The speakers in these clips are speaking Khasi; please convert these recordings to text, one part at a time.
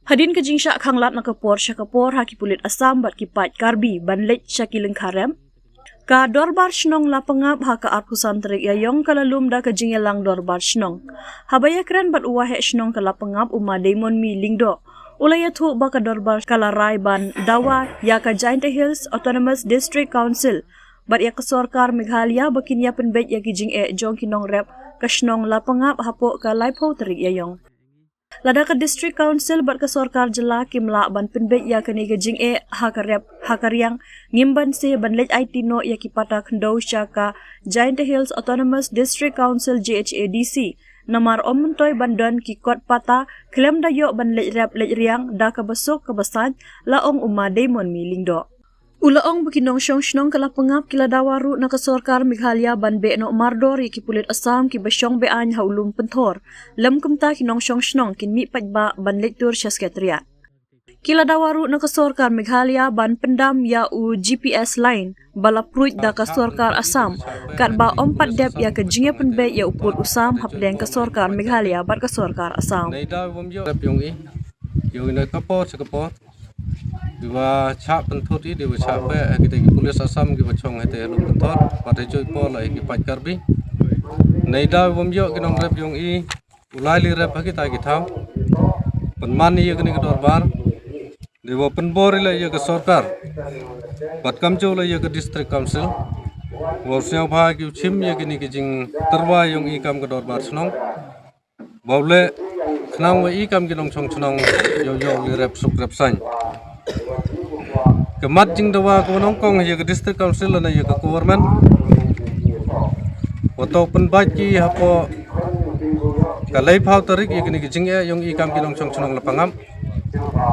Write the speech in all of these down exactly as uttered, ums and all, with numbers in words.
Hadien ka jingshah khanglad na ka por sha ka por ha ki pulit Assam bad ki paid Karbi ban leit sha ki lyngkha rep, ka Dorbar Shnong Lapangap ha ka arphew san tarik Ïaïong ka la lum da ka jingïalang Dorbar Shnong. Haba ïakren bad u Waheh Shnong ka Lapangap, u Ma Deimonmi Lyngdoh, u la ïathuh ba ka Dorbar ka la rai ban dawa ïa ka Jaintia Hills Autonomous District Council bad ïa ka sorkar Meghalaya ba kin ïa pynbeit ïa ki jingeh jong ki nongrep ka shnong Lapangap hapoh ka laiphew tarik Ïaïong. Lada ka District Council bad ka sorkar jylla kim lah ban pynbeit ïa kane ka jingeh ha ka rep ha ka riang, ngim banse ban leit aiti noh ïa ki pata khyndew sha ka Jaintia Hills Autonomous District Council, J H A D C, namar ym myntoi ban don ki kot pata khlem da ïoh ban leit rep leit riang da kaba suk kaba saiñ, la ong u Ma Deimonmi Lyngdoh. U la ong ba ki nongshong shnong ka Lapangap ki la dawa ruh na ka sorkar Meghalaya ban beh noh mardor ïa ki pulit Assam kiba shong be-aiñ ha u lum Pynthor. Lym kumta ki nongshong shnong kin mih paidbah ban leit tur sha Secretariat. Ki la dawa ruh na ka sorkar Meghalaya ban pyndam ïa u G P S line ba la pruid da ka sorkar Assam, katba ym pat dep ïa ka jingïapynbeit ïa u pud u sam hapdeng ka sorkar Meghalaya bad ka sorkar Assam. Nai da wam ïoh rep ïong i. Ïong i na ka por sha ka por. Diwa chah pynthut i, diwa chah beh ha kita ki pulit Assam kiwa chong hata ha lum Pynthor, pat ha juh i por la ha ki paid Karbi. Nai da wam ïoh ki nongrep ïong i u lai li rep ha kita ki thaw. Pynman i ïa kani ka dorbar. Diwa pynbor i la ïa ka sorkar, bad kamjooh la ïa ka District Council, wow sngewbha ki u chim ïa kini ki jingtyrwa ïong i kam ka Dorbar Shnong. Wow leh khnang wa i kam ki nongshong shnong yow yow li rep suk rep saiñ. Ka mat jingdawa ka wa nongkong ha ïa ka District Council lane ïa ka government, wa toh pynbait ki hapoh ka laiphew tarik ïa kini ki jingeh ïong i kam ki nongshong shnong Lapangap.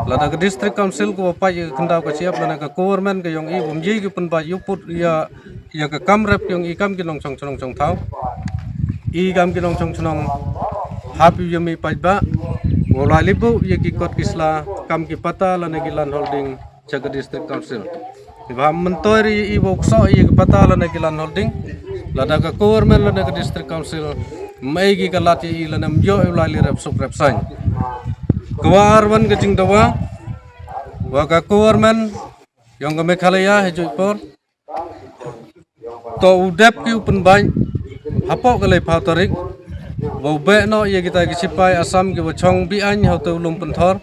Lada ka District Council ka wa pait ïa ka khyndaw ka shyiap lane ka government ka ïong i wam ïa ki pynbait ïa u pud ïa ïa ka kam rep ïong i kam ki nongshong shnong shong thaw. I kam ki nongshong shnong hap ïa mih paidbah, wow lai li buh ïa ki kot ki sla kam ki pata lane ki land holding sha ka District Council. Iwa myntoi ri i wow ksoh ïa ki pata lane ki land holding, lada ka government lane ka District Council mei ki ka lad ïa i lane ym ïoh u lai li rep suk rep saiñ. Ka wa arwan ka jingdawa wa ka government ïong ka Meghalaya ha juh i por, toh u dep ki u pynbait hapoh ka laiphew tarik, wow beh noh ïa kita ki sipai Assam kiwa chong be-aiñ ha uta u lum Pynthor,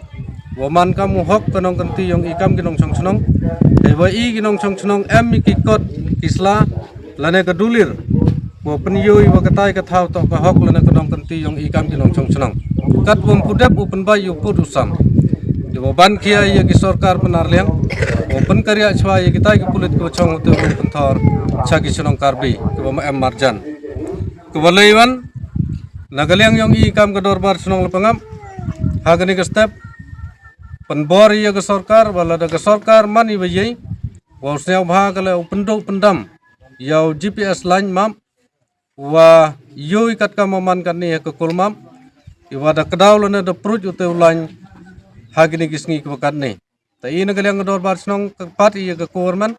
wa man kam u hok ka nongkynti ïong i kam ki nongshong shnong. Hei wa i ki nongshong shnong em i ki kot ki sla lane ka dulir, wa pynïoh i wa katai ka thaw toh ka hok lane ka nongkynti ïong i kam ki nongshong shnong. Kat wam pu dep u pynbait ïa u pud u sam. Diwa ban khia ïa ki sorkar Pnar Liang, wa pynkariah chwa ïa kitai ki pulit kiwa chong uta u lum Pynthor sha ki shnong Karbi kiwa ma em marjan. Kiwa lei wan na ka liang ïong i kam ka Dorbar Shnong Lapangap, ha kani ka step, pynbor ïa ka sorkar, wa lada ka sorkar man i wa ïei, wow sngewbha ka leh u pynduh pyndam ïa u G P S line map, wa ïoh i katkam wa man katni ha ka kul map, iwa da kdaw lane da pruid uta u line ha kini ki sngi kiwa katni. Ta i na ka liang ka Dorbar Shnong ka pat ïa ka government,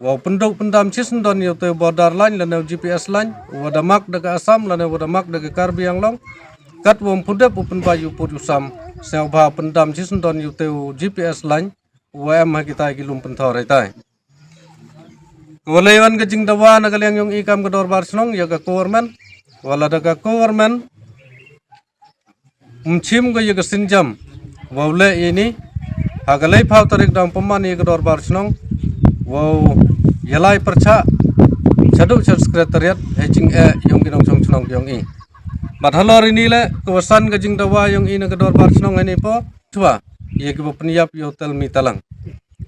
wow pynduh pyndam shisyndon ïa uta u border line lane u G P S line, wa da mak da ka Assam lane wa da mak da ka Karbi Anglong. Kat wam pu dep u pynbait ïa u pud u sam, sngewbha pyndam shisyndon ïa uta u G P S line wa em ha kitai ki lum Pynthor haitai. Ka wa lei wan ka jingdawa na ka liang ïong i kam ka Dorbar Shnong ïa ka government, wa lada ka government ym chim ka ïa ka sienjam wow leh ïa ini, ha ka laiphew tarik dang pynman ïa ka Dorbar Shnong wow ïalai pyrchah shaduh sha Secretariat ha jingeh ïong ki nongshong shnong ïong i. Bad halor ini leh ka wa san ka jingdawa ïong i na ka Dorbar Shnong ha ini po, chwa ïa ki wa pynïap ïa u Telmi Talang.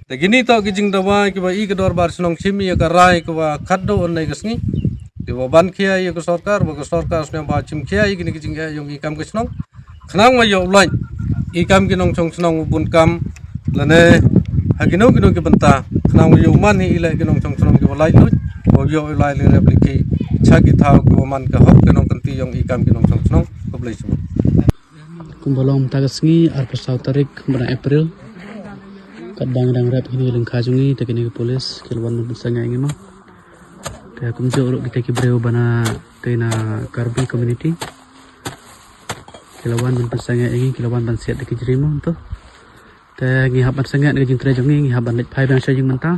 Te kini toh ki jingdawa ki wa i ka Dorbar Shnong chim ïa ka rai ka wa khatduh ynne ka sngi. Te wa ban khia ïa ka sorkar, wa ka sorkar sngewbha chim khia ïa kini ki jingeh ïong i kam ka shnong. Khnang wa ïoh u lait i kam ki nongshong shnong u bun kam lane ha kino kino ki bynta, khnang wa ïoh man hi i leh ki nongshong shnong ki wa lait lut, wa ïoh u lai li rep li ki cha ki thaw ki wa man ka hok ki nongkynti ïong i kam ki nongshong shnong. Khublei shibun. Kumba long mynta ka sngi, arphew saw tarik bnai April, katba ngi dang rep kini ki lyngkha jong ngi, te kini ki pulis ki la wan ban pynsangeh ïa ngi mo. Te kumjuh ruh kita ki briew ba na, te na Karbi community ki la wan ban pynsangeh ïa ngi, ki la wan ban siat da ki jri mo to. Eh, ngi hap ban sangeh na ka jingtrei jong ngi, ngi hap ban leit phai biang sha ïing mynta.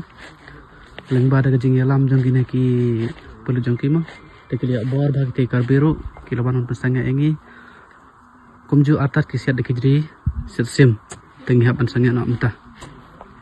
Lyngba da ka jingïalam jong kine ki pulit jong ki mo. Te ki la ïa bor bha kita ki Karbi ruh, ki la wan ban pynsangeh ïa ngi. Kumjuh artat ki siat da ki jri, siat sim. Te ngi hap ban sangeh noh mynta.